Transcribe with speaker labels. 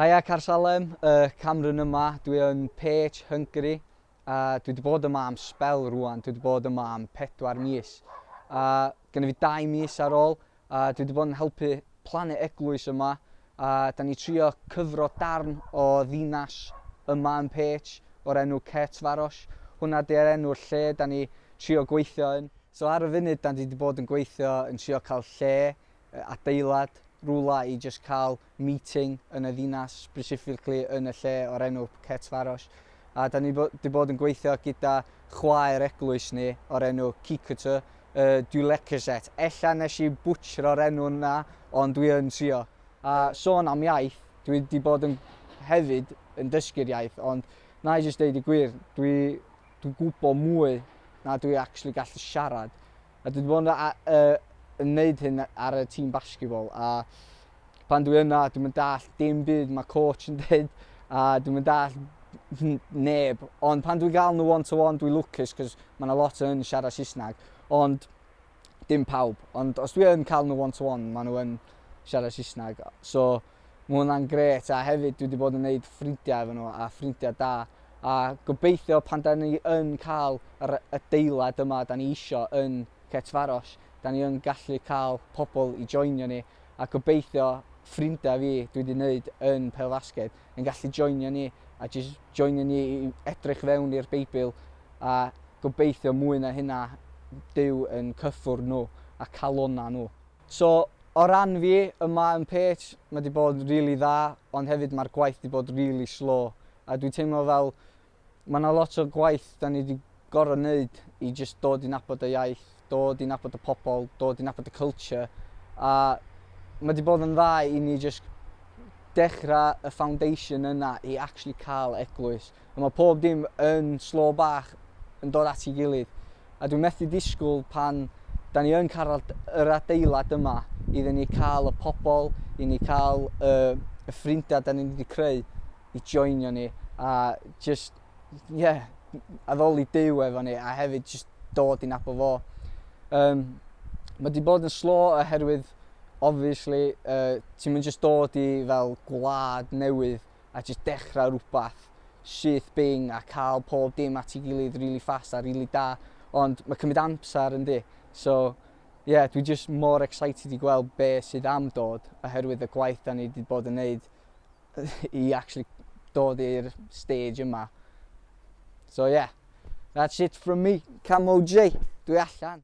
Speaker 1: Haia Caersalem, Cameron yma, dwi yn Pécs, Hungary, a dwi wedi bod yma am sbel rwan, dwi wedi bod yma am 4 mis. A gynna fi 2 mis ar ôl, a dwi wedi bod yn helpu plannu eglwys yma, a da ni trio cyfro darn o ddinas yma yn Pécs o'r enw Kertváros. Hwna di'r enw'r lle da ni trio gweithio yn. So ar y funud, da ni wedi bod yn gweithio yn trio cael lle, adeilad, rwla i just cael meeting yn y ddinas, specifically yn y lle o'r enw Kertváros. A da ni wedi bod yn gweithio gyda chwaer eglwys ni o'r enw Kikötő, Gyülekezet. Ella nes i bwtsro'r enw yna, ond dwi yn trio. A sôn am iaith, dwi wedi bod yn hefyd yn dysgu'r iaith, ond na i just deud y gwir, dwi gwybod mwy na dwi actually gallu siarad. A dwi wedi bod yn, yn neud hyn ar y tîm basketball, a pan dwi yna, dwi'n mynd dallt dim byd mae coach yn dweud, a dwi'n mynd dallt neb. Ond pan dwi'n gael nhw one-to-one, dwi'n lwcus, cos mae yna lot yn siarad Saesneg, ond dim pawb. Ond os dwi yn cael nhw one-to-one, maen nhw yn siarad Saesneg. So, mae hwnna'n grêt, a hefyd dwi wedi bod yn gwneud ffrindiau efo nhw, a ffrindiau da. A gobeithio pan da ni yn cael yr adeilad yma da ni isio yn Kertváros, da ni yn gallu cael pobl i joinio ni, a gobeithio ffrindiau fi dwi wedi wneud yn pêl-fasged yn gallu joinio ni a just joinio ni i edrych fewn i'r Beibl a gobeithio mwy na hynna Duw yn cyffwrdd nhw a calona nhw. So, o ran fi yma yn Pécs, mae wedi bod really dda, ond hefyd mae'r gwaith wedi bod really slow. A dwi'n teimlo fel, mae yna lot o gwaith da ni wedi gorfod wneud i just dod i nabod y iaith, dod i nabod y pobl, dod i nabod y culture. A mae wedi bod yn dda i ni just dechrau y foundation yna i actually cael eglwys. A mae pob dim yn slow bach yn dod at ei gilydd. A dwi'n methu disgwyl pan da ni yn cael yr adeilad yma iddyn ni cael y pobl, i ni cael y ffrindiau da ni wedi creu i joinio ni a just, yeah, addoli Duw efo ni a hefyd just dod i nabod fo. Mae wedi bod yn slow oherwydd, obviously, ti'n mynd just dod i fel gwlad newydd a just dechrau rhywbeth syth bing a cael pob dim at ei gilydd really fast a really da. Ond mae cymryd amser yndi. So, yeah, dwi just mor excited i gweld be sydd am dod oherwydd y gwaith da ni wedi bod yn neud i actually dod i'r stage yma. So yeah, that's it from me. Camo J, dwi allan.